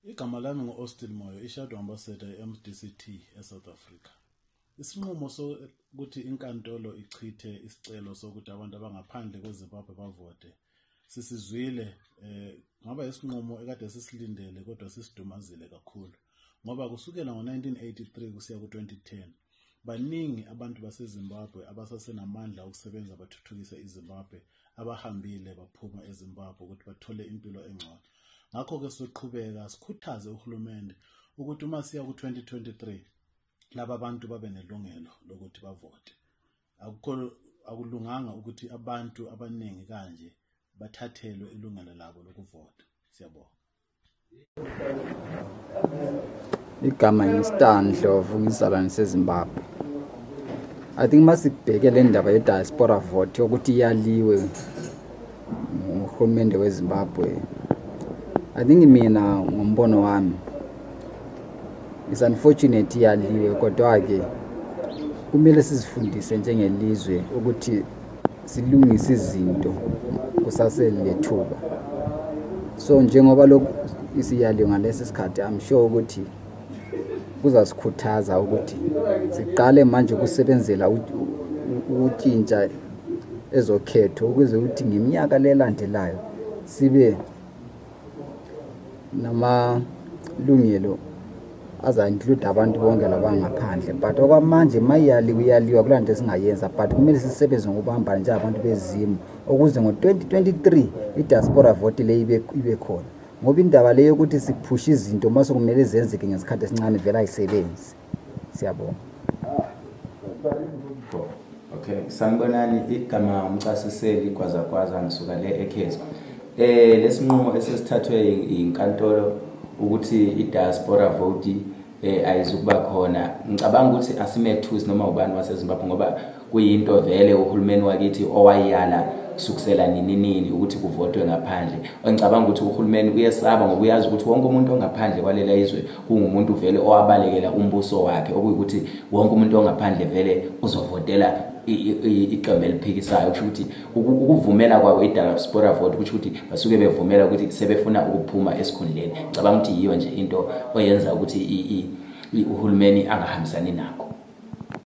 Igama lami ngo-Austin Moyo, i-Shadow Ambassador e-MDCT eSouth Africa. Isinqumo sokuthi inkantolo ichithe isicelo sokuthi abantu abangaphandle kweZimbabwe bavote sisizwile ngaba isinqumo ekade sisilindele kodwa sisidumazile kakhulu ngoba kusukela ngo-1983 kusiya ku-2010 baningi abantu baseZimbabwe abasasenamandla okusebenza bathuthukise iZimbabwe abahambile baphuma eZimbabwe ukuthi bathole impilo engcono. Ngakho-ke sizoqhubeka sikhuthaze uhulumende ukuthi uma siya ku-2023 laba bantu babe nelungelo lokuthi bavote. Akulunganga ukuthi abantu abaningi kanje bathathelwe ilungelo labo lokuvota. Siyabonga. Igama Instan Ndlovu ngizalwane seZimbabwe. I think masibheke le ndaba ye-diaspora vote ukuthi iyaliwe nguhulumende weZimbabwe. I think mina ngombono wami it's unfortunate iyaliwe kodwa ke kumele sizifundise njengelizwe ukuthi silungise izinto kusaselethuba. So njengoba lokhu isiyaliwe ngalesi sikhathi I'm sure ukuthi kuzasikhuthaza ukuthi siqale manje ukusebenzela utshintsha ezokhetho ukuze ukuthi ngeminyaka lelandelayo sibe namalungelo aza include abantu bonke labangaphandle. But okwamanje mayiyaliwa kulanto esingayenza, but kumele sisebenze ngokubamba nje abantu bezimo ukuze ngo-2023 i-diaspora vote le ibe khona, ngoba indaba leyo ukuthi siphushe izinto mase kumele zenzeke ngesikhathi esincane vela ayisebenzi. Siyabonga. Okay, sanibonani. Igama umchasiseli kwaza ngisuka le eKhezo. Lesinqumo esesithathwe inkantolo ukuthi i-diaspora vote ayizukuba khona, ngicabanga ukuthi asimethusi noma ubani waseZimbabwe ngoba kuyinto vele uhulumeni wakithi owayala kusukisela nini ukuthi kuvotwe ngaphandle. Ngicabanga ukuthi uhulumeni uyesaba ngoba uyazi ukuthi wonke umuntu ongaphandle kwalela izwe kungumuntu vele owabalekela umbuso wakhe, okuyikuthi wonke umuntu ongaphandle vele uzovotela iqembu eliphikisayo. Kusho ukuthi ukuvumela kwabo i-diaspora vote kusho ukuthi basuke bevumela ukuthi sebefuna ukuphuma esikhundleni. Ngicabanga ukuthi yiyo nje into oyenza ukuthi uhulumeni angahambisani nakho.